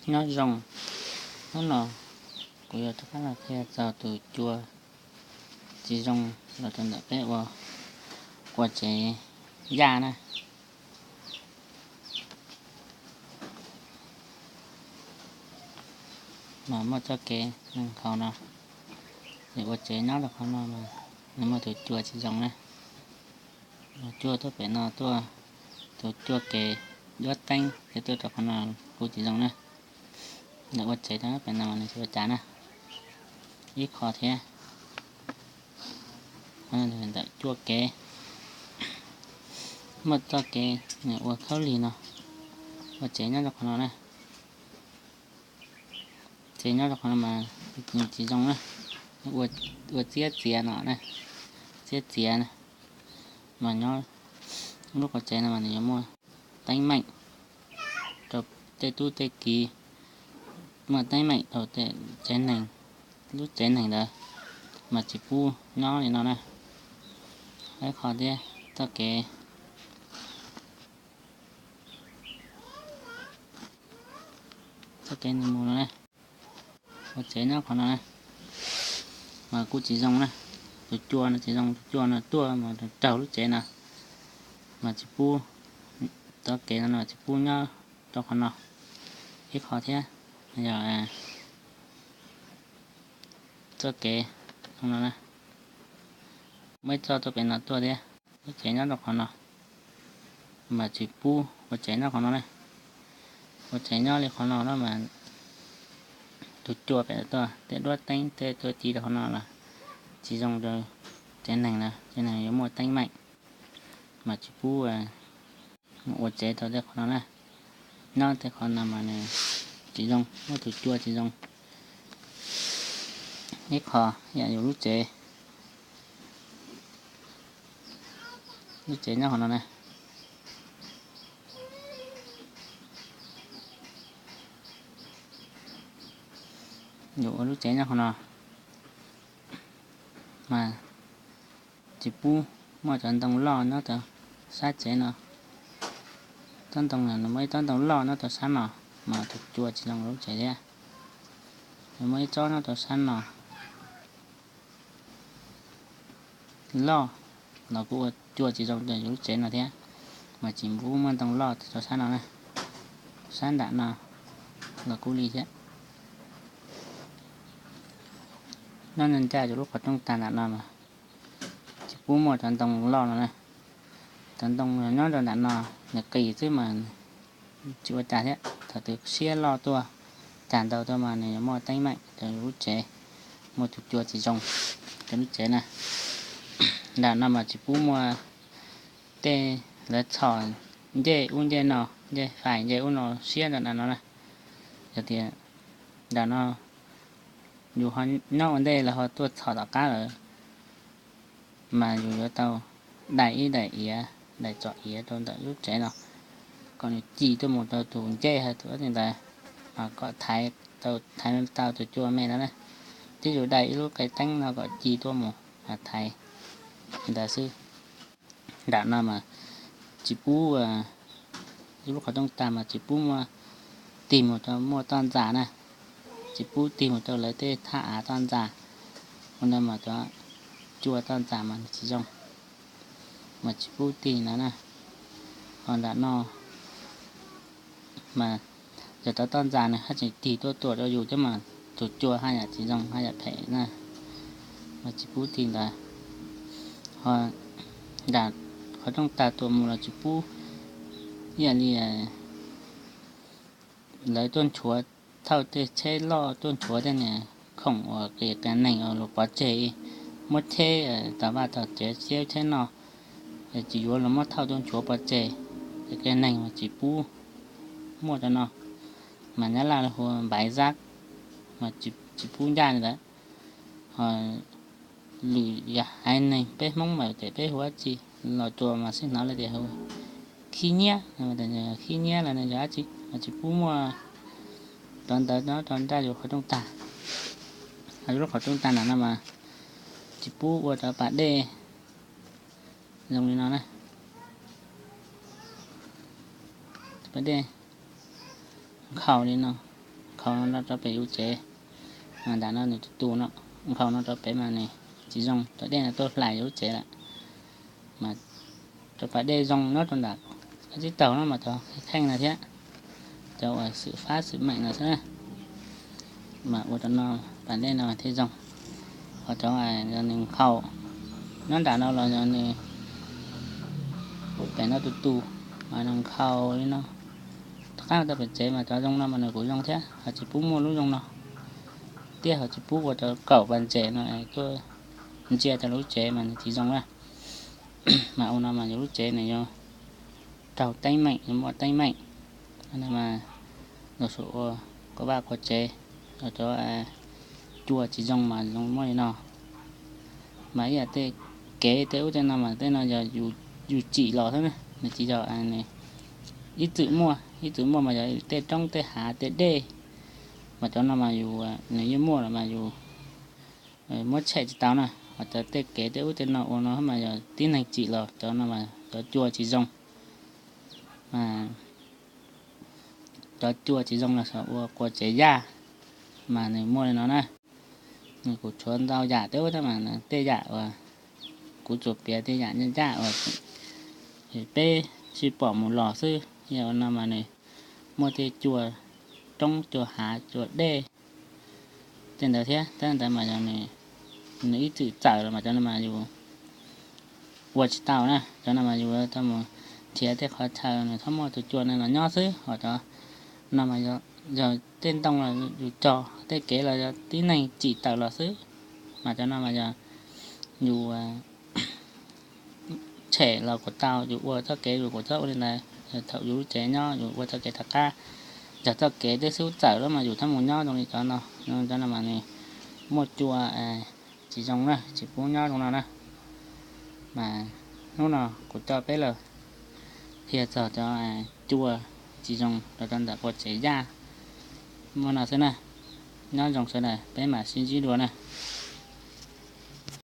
Nyob zoo, hnub no kuv yuav rov qab los qhia txog tus cua tsis zoo los rau ntawm peb ua, ua tsev yaj na. Mas muaj txoj kev zoo nkhaus no, es ua tsev nyob rau qhov no mas nws muaj tus cua tsis zoo na. Tus cua tuaj pem no tuaj, tus cua kev duab teeb ces tuaj rau qhov no kuj tsis zoo na. Lawv ua tsev rau pem no nws tsis ua cas na. Ib qho thiab, ntawm cua kev, muaj txoj kev nws ua khaub lig no, ua tsev nyob rau qhov no na. Tsev nyob rau qhov no mas nws tsis zoo na, ua txiab txiav no na, txiab txiav na, mas nyob lub qhov tsev no mas nws yuav muaj teeb meem rau tej tub tej kiv, muaj teeb meem rau tsev neeg, lub tsev neeg ntawd mas tsis pub nyob li no na. Ib qho thiab, txoj kev, txoj kev nws mus no na, ua tsev nyob qhov no na, mas kuj tsis zoo na. Tus cua no tsis zoo, tus cua no tuaj mas raug lub tsev no, mas tsis pub, txoj kev no tsis pub nyob rau qhov no. Ib qho thiab, yog txoj kev no na, muaj ib txoj tuaj pem no tuaj thiab, lub tsev nyob rau qhov no mas tsis pub ua tsev nyob qhov no na. Ua tsev nyob li qhov no na mas tus cua pem tuaj, tej duab teeb tej tuaj ci rau qhov no los tsis zoo rau tsev neeg na, tsev neeg yuav muaj teeb meem, mas tsis pub ua tsev rau tej qhov no na. Nyob tej qhov no mas nws tsis zoo, muaj tus cua tsis zoo. Ib qho yam yus lub tsev, lub tsev nyob qhov no na, yus ua lub tsev nyob qhov no mas tsis pub muaj cov ntoo loj nyob rau sab tsev no. Tsob ntoo no, muaj ib tsob ntoo loj nyob rau sab no mas tus cua tsis zoo lub tsev thiab. Muaj ib tsob nyob rau sab no loj los kuj ua cua tsis zoo rau yus lub tsev no thiab, mas tsis pub muaj ntoo loj rau sab no na. Sab nram no los kuj li thiab. Nyob ncaj yus lub qhov rooj tag nram no mas tsis pub muaj cov ntoo loj no na. Cov ntoo nyob rau nram no nws qis xwb mas tsis ua cas thiab. Thaum twg siab loj tuaj, tag ntau tuaj mas nws yuav muaj teeb meem rau yus lub tsev, muaj tus cua tsis zoo rau lub tsev na. Nram no mas tsis pub muaj tej lawv txhom ncej ub ncej no, ncej fais ncej ub no siab nram no na. Yog tias nram no yus ho nyob ua ntej los ho tuaj txhom tom qab lawm, mas yus yuav tau dai ib daim iav, daim txom iav rau ntawm lub tsev no, kom nws ci tuaj mus rau tus ncej hos tus ub ntawd, kom thaiv, thaiv tau tus cua me no na. Twb yus dai ib lub qe teeb no kom ci tuaj mus thaiv ntawd xwb. Nram no mas tsis pub, lub qhov rooj tag mas tsis pub muaj tig mus rau muaj toj ntxas na, tsis pub tig mus rau lawv tej thaj av toj ntxas. Ua ntawd mas cov cua toj ntxas mas nws tsis zoo, mas tsis pub tig ntawd na. Ho nram no mas yog cov toj ntxas nws haj tseem tig tuaj tuam rau yus thiab mas tus cua haj yam tsis zoo haj yam phem na, mas tsis pub tig ntawd. Ho nram qhov rooj tag tuam mus los tsis pub, ib yam li lawv tuaj nchuav, thauj tej tsheb loj tuaj nchuav tej niag khoom uas qias qias neeg uas luag pov tseg, muab tsheb tas vaj tas tsev, tsheb tsheb no tsis yuav los muab thauj tuaj nchuav pov tseg, qias qias neeg mas tsis pub muaj rau no. Mas nyab laj hu npaiv zab, mas tsis pub ncaj li ntawd. Ho lwm yam haiv neeg peb Hmoob mas ces peb hu dab tsi, los tuam mas xij hnov lawv tias hu khib nyiab, khib nyiab los yog dab tsi mas tsis pub muaj cov ntawd nyob rau nram yus qhov rooj tag. Yus lub qhov rooj tag nram no mas tsis pub ua cov pas dej zoo li no na, pas dej nkhaus li no. nkhaus no rau pem yus tsev. Nram no nws tus tus no, nkhaus no rau pem mas nws tsis zoo, cov dej no tuaj hlais yus lub tsev lawm. Mas cov pas dej zoo nyob rau nram qab tsib taug no mas cov kheej no thiab, cov uas xwm fab xwm meem no xwb na. Mas ua rau no pas dej no thiaj zoo. Ho cov nws nkhaus nyob nram no los yog nws pem no tus tus, mas nws nkhaus li no. Tom qab tau pem tsev mas cov zoo no mas nws kuj zoo thiab, ho tsis pub muaj lub zoo no, thiab ho tsis pub ua cov kaum pas ntses no tuaj ntsia rau lub tsev mas nws tsis zoo na. Mas ua no mas yus lub tsev nws yuav raug teeb meem, yuav muaj teeb meem. Mas lus sum ua quas vaj quas tsev, cov cua tsis zoo mas zoo muaj li no. Mas ib yam tej kev tej ub tej no mas tej no yog yus tsim los xwb na, nws tsis yog ib txwm muaj, ib txwm muaj mas yog tej roob tej hav tej dej. Mas cov no mas yus, nws yeej muaj los mas yus muab tshem tsis tau na. Ho cov tej kev tej ub tej no ua no mas yog tib neeg tsim los, cov no mas cov cua tsis zoo. Cov cua tsis zoo los xav ua quas tsev yaj, mas nws muaj li no na. Nws kuj tshuav ntau yam tej ub thiab mas tej yam uas kuv tsuas piav tej yam ncaj ncaj uas peb sib pom mus los xwb. Yog ua no mas nws muaj tej cua roob cua hav cua dej tej ntawd thiab. Tab ntawd mas yog nws ib txwm txawm los mas cov no mas yus ua tsis tau na. Cov no mas yus tau mus nrhiav tej qhov chaw nws txhob muaj tus cua no los nyob xwb. Ho cov no mas yog tej ntoo los yus cog, tej kev los yog tib neeg tsim tawm los xwb. Mas cov no mas yog yus tshem los kuj tau, yus ua txoj kev yus kuj txhob ua li ntawd. Thaum yus lub tsev nyob yus ua txoj kev rov qab, yog txoj kev twb xub txawm lawm mas yus txhob mus nyob zoo li cov no. Cov no mas nws muaj cua tsis zoo na, tsis pub nyob zoo no na. Mas hnub no kuv coj peb los qhia txog cov cua tsis zoo rau cov ntawm quas tsev yaj muaj no xwb na. Nyob zoo sawv daws, peb mam sib ntsib dua na.